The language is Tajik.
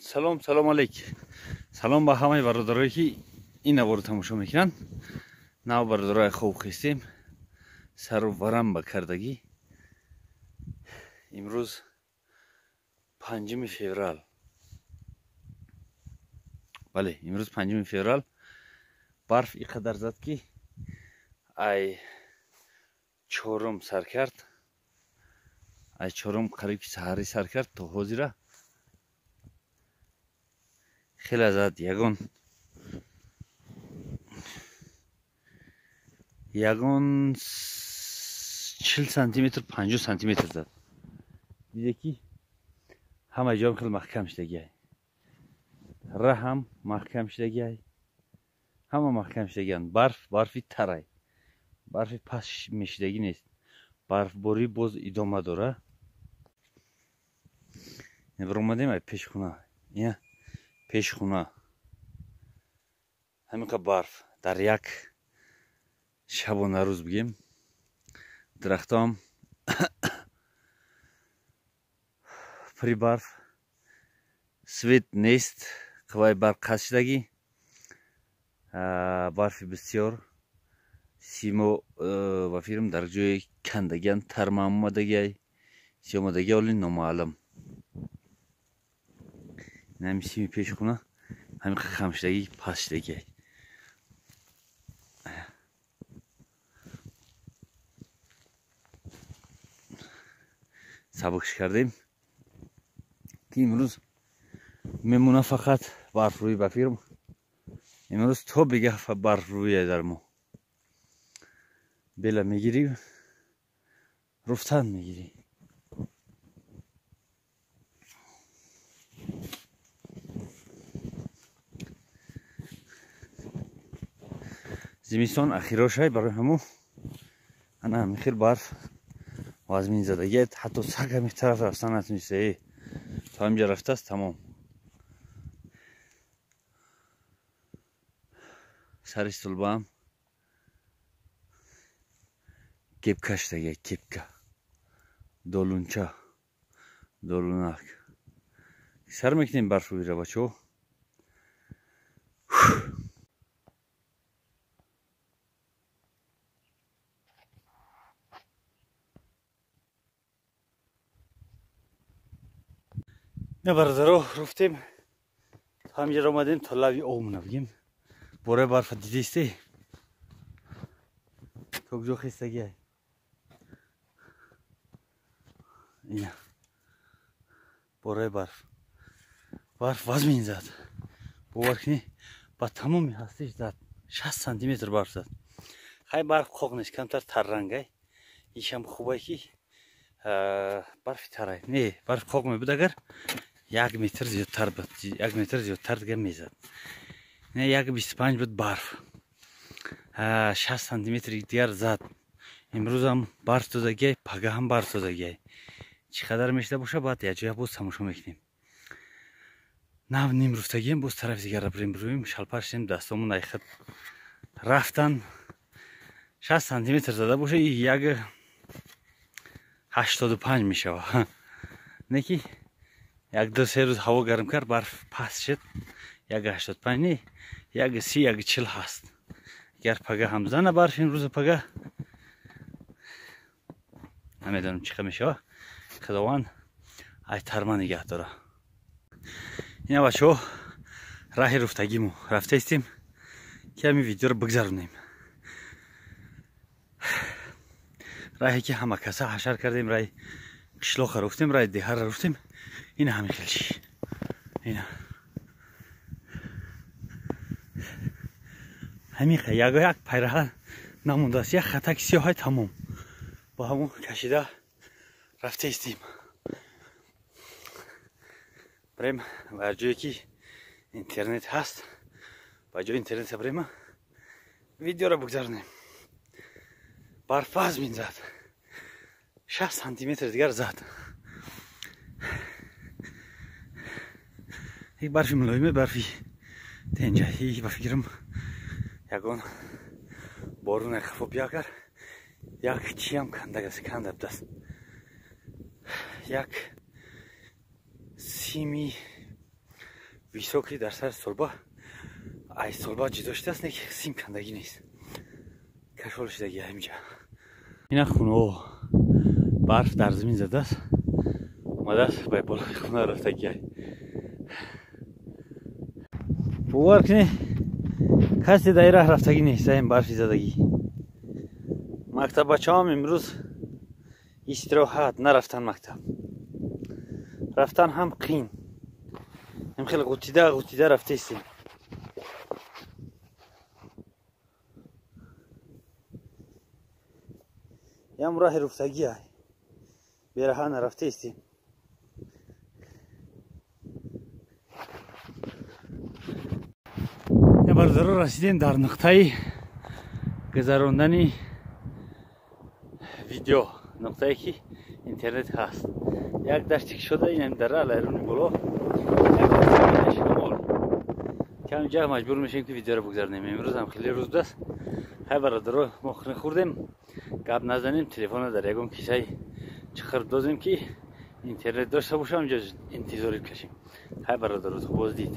Салом, салом алейк. Салом ба ҳамаи бародарое ки ин наворо тамошо мекунанд. Нав бародарои хоб хестем, сару варам ба кардагӣ. Имрӯз 5 феврал. Бале, имрӯз 5 феврал. Барф ин қадар зад ки ай чорум сар кард. Ай чорум қариб ки саҳарӣ сар кард то ҳозира. Хеле зад, ягон 40 сантиметр, 50 сантиметр зад. Диде ки ҳама ҷоам хеле маҳкам шудагиай. Раҳам маҳкам шудагиай. Ҳама маҳкам шудагианд. Барф, барфи тарай. Барфи паст мешидагӣ нест. Барфборӣ боз идома дора. Баромадем ай пешхона. Ия пешхона. Ҳаминқа барф дар як шабонарӯз бигем. Дарахтам пури барф. Свет нест, қувваи барқ қатъ шудагӣ. Барфи бисёр. Симо ва фирм дар ҷои кандагиан тарма омадагиай. Си омадагӣ оли номаълум. Инами сими пешхона ҳамин хам шудагӣ, паст шудагиай. Сабукш кардем ки имрӯз мемона фақат барфрӯӣ ба фирм. Имрӯз то бегаҳ барфрӯие дар мо. Бела мегирӣ, руфтан мегирӣ. Зимистон ахирошай барои ҳаму ана ҳамин хел барф вазмин задагӣ. Ҳатто саг ҳамин тараф рафтан натунистае. То ҳаминҷа рафтааст, тамом. Сари стулбаам кепка шудагиай, кепка. Долунча, долунак. Сар мекунем барфрӯиро, бачаҳо. Не бародаро, руфтем. Ҳаминҷа омадем то лави обмона бигем. Бораи барфа дидисте? То куҷо хестагиай? Ина. Бораи барф. Барф вазмин зад. Бовар кунӣ, ба тамоми ҳастиш зад. 60 сантиметр барф зад. Хай барф қоқ нест, камтар таррангай. Ишам хубай ки барфи тарай. Не, барф қоқ мебуд агар 1 метр зиёдтар буд. 1 метр зиёдтар дига мезад. Не, 1,25 буд барф. 60 сантиметри дигар зад. Имрӯзам барф додагиай, пага ҳам барф додагиай. Чӣ қадар мешида боша, баъд якҷоя боз тамошо мекунем. Нав ним руфтагием, боз тарафи дигарра бирем бирӯем, шалпар шидем, дастомон айхат рафтан. 60 сантиметр зада боша, и 1,85 мешава. Не ки як ду се рӯз ҳаво гарм кард, барф паст шуд. 1,85 не, 1,30, 1,40 ҳаст. Агар пага ҳам зана барф имрӯза пага, намедонам чӣ қадр мешава. Худованд ай тарма нигаҳ дора. Ина бачаҳо, раҳи руфтагиму рафтаистем ки ҳамин видеоро бигзаронем. Раҳе ки ҳама каса ҳашар кардем, раҳи қишлоқа руфтем, раҳи деҳара руфтем. Ина ҳамин хел чӣ. Ина ҳамин хел яго як пайраҳа намондааст, як хатаки сиёҳай тамом. Бо ҳамон кашида рафтаистем. Бирем ба ҷое ки интернет ҳаст, ба ҷои интернета бирема видеоро бигзаронем. Барф вазмин зад. 60 сантиметр дигар зад. Як барфи мулоиме, барфи тенҷа. И ба фикрам ягон боруне хафо биягар, як чиам кандагас, канда будаст. Як сими Високий дар сари столба, ай столба ҷидо шудааст, не ки сим кандагӣ нест, кашол шудаги ҳаминҷа. Ина хонаҳо барф дар замин задааст, омадааст ба болои хона рафтагиай. Бовар кунед, касе дар раҳ рафтагӣ нест, ин барфи задагӣ. Мактаббачаҳам имрӯз истироҳат, нарафтан мактаб. Рафтан ҳам қин. Ин хеле ғутида ғутида рафтаистем. Ям роҳи руфтагиай. Бераҳа нарафтаистем. Бародаро, расидем дар нуқтаи гузарондани видео, нуқтае ки интернет ҳаст. Як дашти кушода, инам дара алайруни боло, шамол камҷа, маҷбур мешем ки видеоро бигзаронем. Имрӯз ҳам хеле рӯз будааст. Хай бародаро, мо хӯрдем, гап назанем, телефонро дар ягон кисаи чиқир дозем ки интернет дошта бошам, ҷо интизорӣ кашем. Хай бародаро, боздид.